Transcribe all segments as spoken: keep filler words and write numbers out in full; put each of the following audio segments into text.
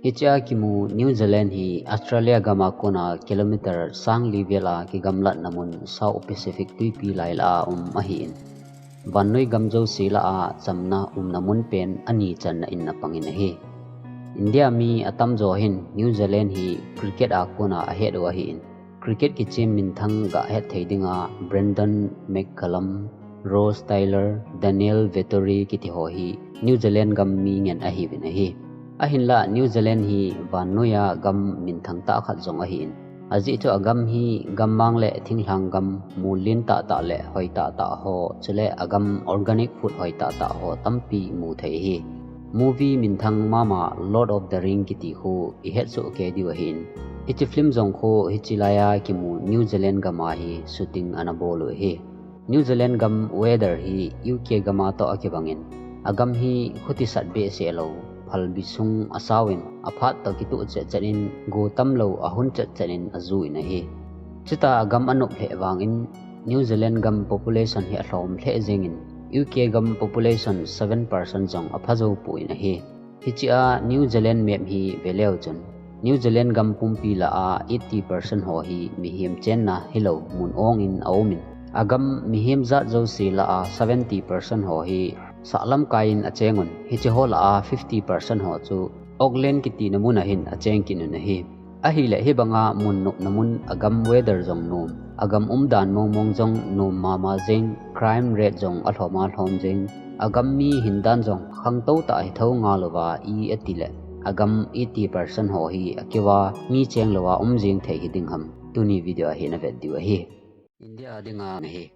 Hichea kimu New Zealand hi Australia gam a kona kilometer sang li vel a kigamlatna mun South Pacific tuipi lai lah a um ahin, vannoi gam jouse lah a chamna umna mun pen ani channa in apangin ahi. India mi atamjo hin New Zealand hi cricket a kona ahet u ahin, cricket kichem minthang gah het thei dinga Brendon McCullum, Ross Taylor, Daniel Vettori kiti ho hi New Zealand gam mi ngen ahiuvin ahi. Ahinlah New Zealand hi vannoiya gam minthang tah khat jong ahin, ajeh chu agam hi gammang le thinglhang gam, mol lentah tah le hoitah tah ho, chule agam organic food hoitah tah ho tampi mu thei ahi. Movie minthang mama Lord of the Ring kiti khu ihet soh kei diu ahin, hiche film jong khu hiche laiya kimu New Zealand gam a hi shooting ana bol u ahi. New Zealand gam weather hi U K gam a toh akibangin, agam hi khuti sat behseh lou, phalbi sung asauvin, aphat toh kituh chetchet in, go tamlou ahun chetchet in aju in ahi. Chuta agam anop lheh vangin, New Zealand gam population hi alhom lheh jengin, U K gam population seven percent jong apha jou poi in ahi. Hichea New Zealand map hi veleu chun, New Zealand gam pumpi lah a eighty percent ho hi mihem chenna hilou mun ong in aumin, agam mihem jat jouse lah a seventy percent ho hi sahlamkai in achengun, hiche ho lah a fifty percent ho chu Auckland kitina mun a hin acheng kit un ahi. Ahileh hibanga mun nopna mun agam weather jong nom, agam umdan mongmong jong nom mama jeng, crime rate jong alhoma lhom jeng, agam mi hindan jong khangtou tah hitho ngalouva i atileh, agam eighty percent ho hi akiva mi chenglouva um jeng thei hiding ham, tuni video a hin avet diu ahi. India dinga ahi.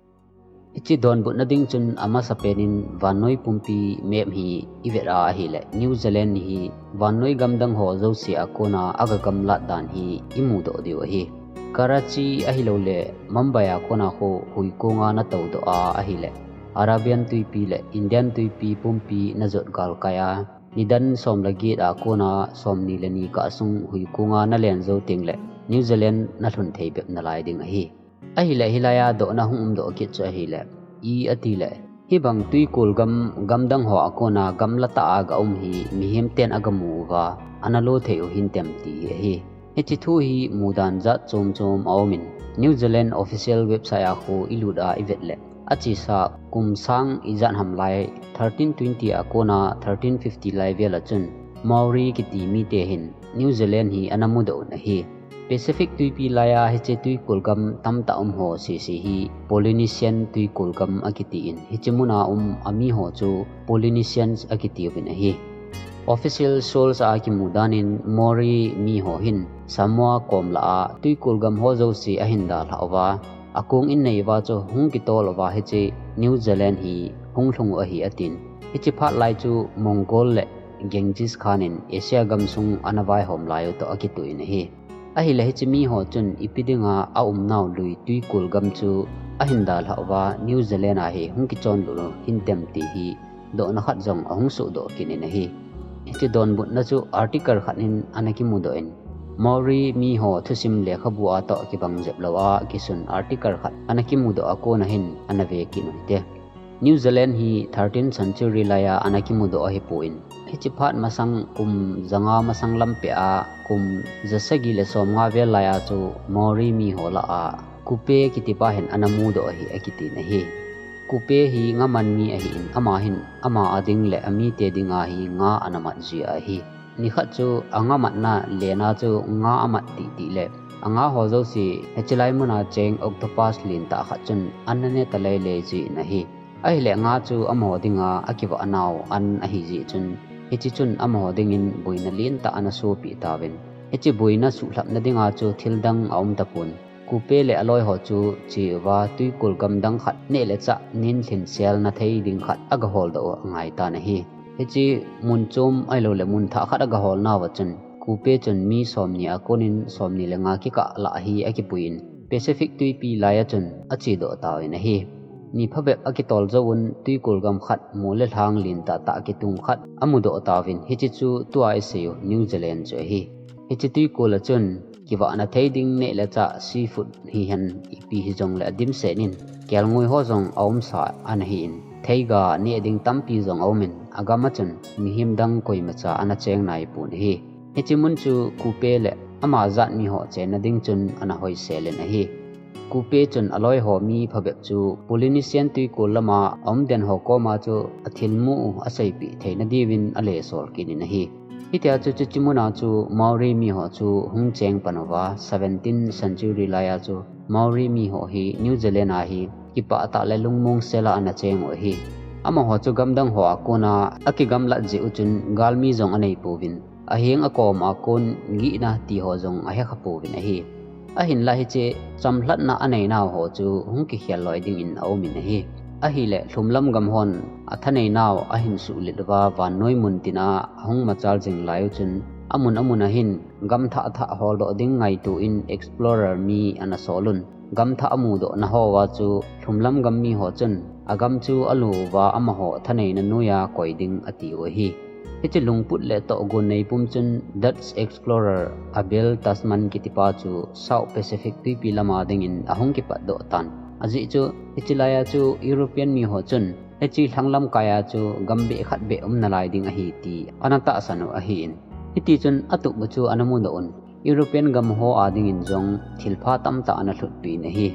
Hiche donbutna ding chun amasapen in vannoi pumpi map hi ivet a ahileh, New Zealand hi vannoi gam dang ho jouse a kona agagamlat dan hi imudoh diu ahi. Karachi ahilouleh Mumbai a kona khu huikonga natoudoh a ahileh, Arabian tuipi le Indian tuipi pumpi najot galkai a, nidan som le get a kona somni le ni kah sung huikonga nalen jou tengleh New Zealand nalhun thei bep nalai ding ahi. Ahileh hilaiya dohna hung umdoh kit chu ahileh, i atileh, hibang twikol gam, gamdang ho a kona gamla tah a gaum hi mihem ten agamu uva, ana lo thei u hintem ti hi ahi. Hiche thu hi mudan jat chom chom aumin, New Zealand official website a khu ilut a ivet leh, achesa kum sang ijat ham lai, thirteen twenty a kona thirteen fifty lai vel a chun, Maori kiti mite hin New Zealand hi ana mudoh un ahi. Pacific tuipi laiya hiche twikol gam tamtah um ho sese hi Polynesian twikol gam akitin, hiche muna um ami ho chu Polynesians akitiuvin ahi. Official source a kimudan in Maori mi ho hin Samoa kom lah a twikol gam ho jouse ahin dalhah uva, akong in nei uva chu hung kitol uva hiche New Zealand hi hung lhung u ahi atin. Hiche phat lai chu Mongol le Genghis Khan in Asia gamsung ana vaihom lai u toh akitoh in ahi. Ahileh hiche mi ho chun ipi dinga aumnau lui twikol gam chu ahin dalhah uva New Zealand a hi hung kichonlut u hintem ti hi dohna khat jong ahung sohdoh kit in ahi. Hiche donbutna chu article khat in ana kimudoh in, Maori mi ho thusim lekhabu a toh kibang jep lou a kisun article khat ana kimudoh a kona hin ana ve kit u hite. New Zealand hi thirteenth century laiya ana kimudoh ahipon, hiche phat masang kum janga masang lampi a kum jasagi le somnga vel laiya chu Maori mi ho lah a Kupe kitipa hin ana mudoh ahi akitin ahi. Kupe hi nga man mi ahin, ama hin ama a ding le amite dinga hi nga ana mat ji ahi. Nikhat chu anga matna lena chu nga amat titi le, anga ho jouse hiche lai muna cheng octopus lentah khat chun ana ne talei lei ji in ahi. Ahileh nga chu amaho dinga akivah nau an ahi jeh chun, hiche chun amaho dingin boina lentah ana sopeh tauvin, hiche boina suhlhapna dinga chu thildang aum tapon. Kupe le aloi ho chu che uva twikol gamdang khat neh le chah nin lhin selna thei ding khat agaholdoh u angaitan ahi. Hiche mun chom ahilouleh mun thah khat agaholnauva chun, Kupe chun mi somni a konin somni le nga kikah lah hi akipuiyin, Pacific tuipi laiya chun achedoh tauvin ahi. Ni phabep akitol jouvun twikol gam khat mol le lhang lentah tah kitung khat amudoh tauvin, hiche chu tua isei u New Zealand chu ahi. Hiche twikol a chun kivahna thei ding neh le chah seafood hihen ipi hijongle adimset in, kelngoi ho jong aumsa ana hin, theiga neh ding tampi jong aumin, agam a chun mihem dang koimacha ana cheng naipon ahi. Hiche mun chu Kupe le ama jat mi ho chenna ding chun ana hoisel in ahi. Kupe chun aloi ho mi phabep chu Polynesian twikul lama aumden ho koma chu athilmu u aseipeh theina diuvin alesol kit in ahi. Hitia chu chuche muna chu Maori mi ho chu hung cheng pan uva, seventeenth century laiya chu Maori mi ho hi New Zealand a hi kipah tah le lungmong sela ana cheng u ahi. Amaho chu gamdang ho a kona akigamlat jeh u chun galmi jong anei pouvin, aheng akom a kon gihna ti ho jong ahekha pouvin ahi. Ahinla hiche chamlhatna aneinau ho chu hung kikhel loi dingin aumin ahi. Ahile lhumlam gam hon athaneinau ahin suhlet uva vannoi mun tina ahung machal jing lai u chun, amun amun ahin gamthah thah holdoh ding ngaito in explorer mi ana sol un. Gamthah amudoh na hoa chu lhumlam gam mi ho chun agam chu alu uva amaho thaneina noiya koi ding atiu ahi. Hiche lungput le tohgon nei pum chun Dutch explorer Abel Tasman kitipa chu South Pacific twipi lama dingin ahung kipatdoh tan. Ajeh chu hiche laiya chu European mi ho chun hiche lhanglam kaiya chu gam beh khat beh um nalai ding ahi ti ana tahsan u ahin. Hitichun atup u chu ana mudoh un. European gam ho a dingin jong thilpha tamtah ana lhutpeh in ahi.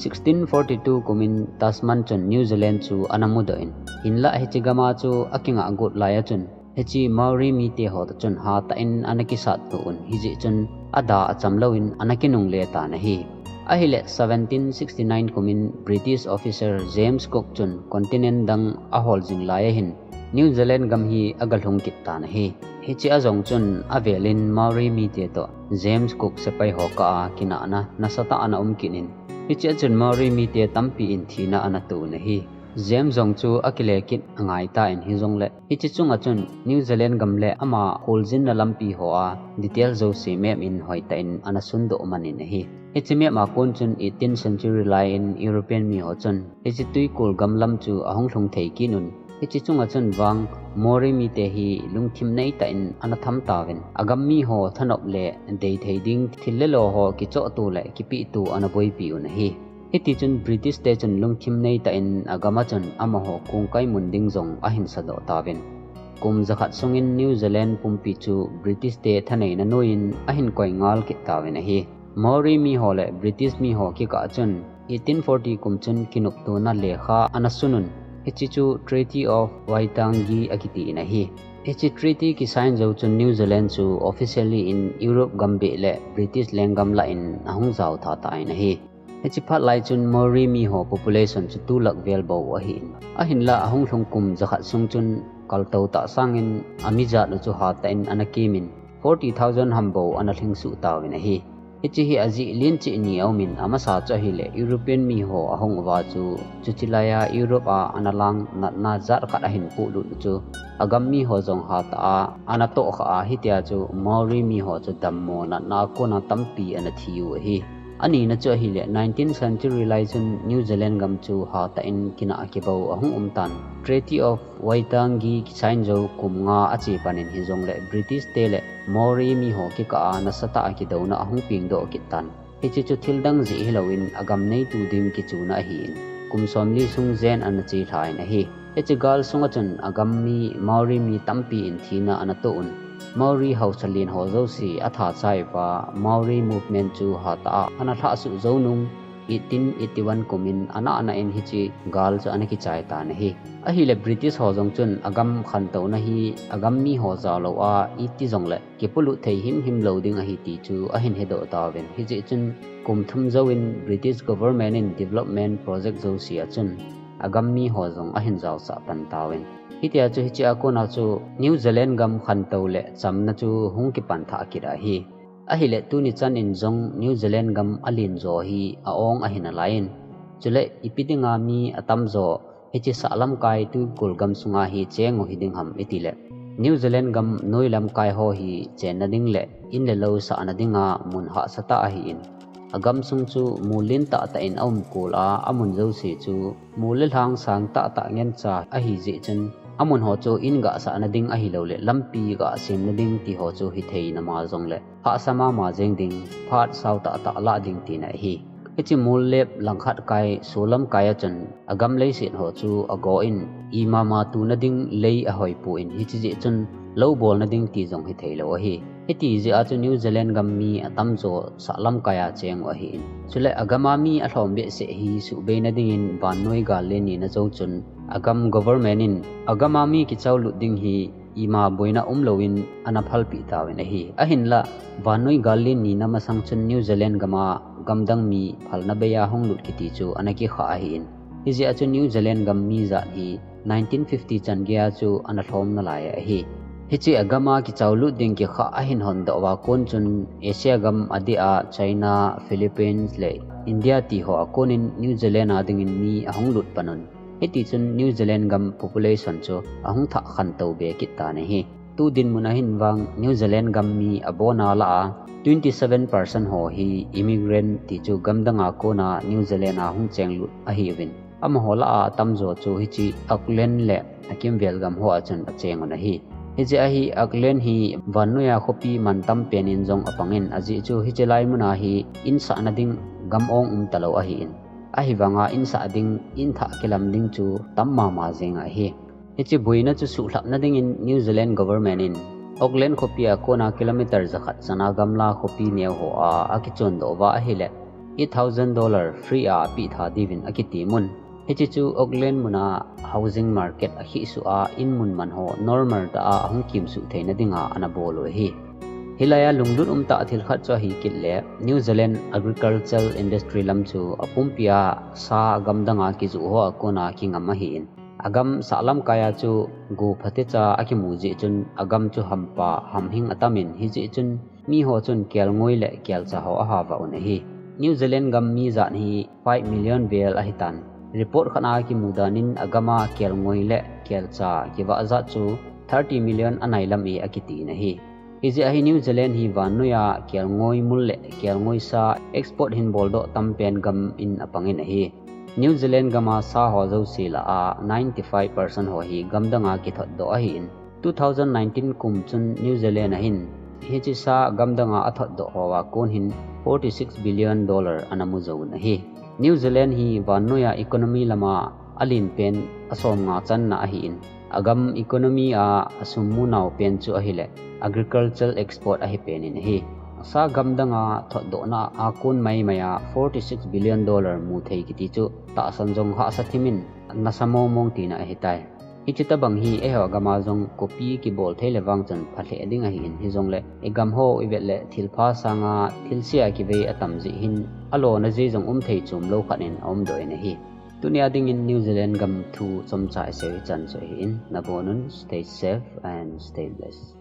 Sixteen forty-two kumin Tasman chun New Zealand chu ana mudoh in, hinlah hiche gama chu akingah got laiya chun hiche Maori mite ho toh chun hatah in ana kisatto un, hijeh chun ada acham louvin ana kinungle tan ahi. Ahile seventeen sixty-nine kumin British officer James Cook chun continent dang ahol jing laiya hin New Zealand gam hi agalhung kit tan ahi. Hiche a jong chun avelin Maori mite toh James Cook sepai ho kah a kinahna nasatah ana um kit in, hiche a chun Maori mite tampi in thina ana to un ahi. James jong chu akile kit angai tan, hijongle hiche chunga chun New Zealand gam le ama kholjinna lampi ho a detail jouse map in hoitah in ana sundoh man in ahi. Hiche map a kon chun eighteenth century lai in European mi ho chun hiche twikul gam lam chu ahung lhung thei kit un. Hiche chunga chun vang Maori mite hi lungthim neitah in ana tham tauvin, agam mi ho thanop le deithei ding thil le lo ho kichohto le kipehto ana boipi un ahi. Hitichun British te chun lungthim neitah in agam a chun amaho kongkai mun ding jong ahin sadoh tauvin. Kum jakhat sungin New Zealand pumpi chu British te thaneina noiyin ahin koi ngal kit tauvin ahi. Maori mi ho le British mi ho kikah chun eighteen forty kum chun kinoptona lekha ana sun un, hiche chu Treaty of Waitangi akiti in ahi. Hiche treaty kisign jou chun New Zealand chu officially in Europe gam beh le British lenggam lah in ahung jao thatah in ahi. Hiche phat lai chun Maori mi ho population chu two lakh vel bou ahin, ahinlah ahung lhung kum jakhat sung chun kaltou tah sangin amijat u chu hatah in ana kimin, forty thousand ham bou ana lhingsuh tauvin ahi. Hiche hi ajeh len cheh ni aumin, amasa chu ahile European mi ho ahung uva chu, chuche laiya Europe a ana lang natna jat khat ahin polut u chu agam mi ho jong hatah a ana tohkhah a, hitia chu Maori mi ho chu dammo natna a kona tampi ana thi u ahi. Anina chu ahile nineteenth century lai chun New Zealand gam chu hatah in kinah kibou ahung um tan. Treaty of Waitangi kisign jou kum nga ache panin hijongle British te le Maori mi ho kikah a nasatah a kidouna ahung pengdoh kit tan. Hiche chu thildang jeh hilouvin agam neitu ding kichuna ahin, kum somli sung jen ana chelha in ahi. Hiche gal sunga chun agam mi Maori mi tampi in thina ana to un. Maori haosa len ho jouse atha chai uva Maori movement chu hatah a ana lhahsuh jou nung eighteen eighty-one kumin ana ana in hiche gal chu ana kichai tan ahi. Ahile British ho jong chun agam khantouna hi agam mi ho jao lou a iti jongle kipolut thei himhim lou ding ahi ti chu ahin hedoh tauvin, hijeh chun kum thum jouvin British government in development project jouse a chun agam mi ho jong ahin jaosah pan tauvin. Hitia chu hiche a kona chu New Zealand gam khantou le chamna chu hung kipan thah kit ahi. Ahile tuni chan in jong New Zealand gam alen jo hi a-ong ahi nalaiyin, chule ipi dinga mi atamjo hiche sahlamkai twikul gam sunga hi cheng u hiding ham itile, New Zealand gam noi lamkai ho hi chenna ding le in le lou sahna dinga mun hahsatah ahin, agam sung chu mol lentah tah in aumkol a, amun jouse chu mol le lhang sangtah tah ngencha ahijeh chun, amun ho chu in gahsahna ding ahiloule lampi gahsemna ding ti ho chu hitheina ma jongle hahsa mama jeng ding, phat sao tahtah lah ding tina ahi. Hiche mol lep langkhat kai solamkai a chun agam leiset ho chu ago in, imama tuna ding lei ahoipon, hiche jeh chun lou bolna ding ti jong hitheilou ahi. Hiti jeh a chu New Zealand gam mi atamjo sahlamkai a cheng u ahin. Chule agam a mi alhom behseh hi suhbeina dingin vannoi gal len nina jou chun agam government in agam a mi kichao lut ding hi ima boina umlouvin ana phalpeh tauvin ahi. Ahinla, vannoi gal len nina masang chun New Zealand gam a gamdang mi phalna bei a hung lut kiti chu ana kikhah ahin. Hijeh a chu New Zealand gam mi jat hi nineteen fifty chan gei a chu ana lhom nalai ahi. Hiche agam a kichao lut ding kikhah ahin hondoh uva kon chun Asia gam adeh a China, Philippines le India ti ho a konin New Zealand a dingin mi ahung lut pan un. Hiti chun New Zealand gam population chu ahung thah khantou be kit tan ahi. Tu dinmun a hin vang New Zealand gam mi abona lah a twenty seven percent ho hi immigrant ti chu gamdang a kona New Zealand a hung chenglut ahiuvin. Amaho lah a atamjo chu hiche Auckland le akimvel gam ho a chun acheng un ahi. Hijeh a hi Auckland hi vannoi a khopi mantam pen in jong apangin ajeh chu hiche lai mun a hi insahna ding gam ong umtalou ahin. Ahivanga insah ding, inthah kilam ding chu tam mama jeng ahi. Hiche boina chu suhlhapna dingin New Zealand government in Auckland khopi a kona kilometer jakhat chana gamla khopi neo ho a akichondoh uva ahile eight thousand dollar free a apeh tha diuvin akitem un. Hiche chu Auckland mun a housing market akhihsuh a in mun man ho normal tah a ahung kimsuh theina dinga ana bol u ahi. Hilai a lunglut umtah thil khat chu ahi kit le New Zealand agricultural industry lam chu apumpi a sa gamdang a kijoh ho a kona kingam ahin. Agam sahlamkai a chu go phatecha akimu jeh chun agam chu hampa hamhing atamin hijeh chun miho chun kelngoi le kelcha ho ahavah un ahi. New Zealand gam mi jat hi five million vel ahitan. Report khat a kimu dan in agam a kelngoi le kelcha kivah jat chu thirty million anailam e akitin ahi. Hijeh a hi New Zealand hi vannoi a kelngoi mul le kelngoi sa export hin boldoh tampen gam in apangin ahi. New Zealand gam a sa ho jouse lah a ninety five percent ho hi gamdang a kithotdoh ahin. Two thousand nineteen kum chun New Zealand a hin hiche sa gamdang a athotdoh ho a kon hin forty six billion dollar ana mu jouvin ahi. New Zealand hi vannoi a economy lam a alenpen asomnga channa ahin. Agam economy a asum munau pen chu ahile agricultural export ahipen in ahi. Sa gamdang a thotdohna a kon maimai a forty six billion dollar mu thei kiti chu tahsan jong hahsa thimin nasa mongmong tina ahitai. Hiche tobang hi eiho gam a jong copy kibol thei le vang chun phalheh ding ahin, hijongle igam ho ivet le thilpha sanga thilse a kivei atam jeh hin alona jeh jong um thei chomlou khat in aumdoh in ahi. Tunia dingin New Zealand gam thu chomcha isei u hichan chu ahin, nabonun stay safe and stay blessed.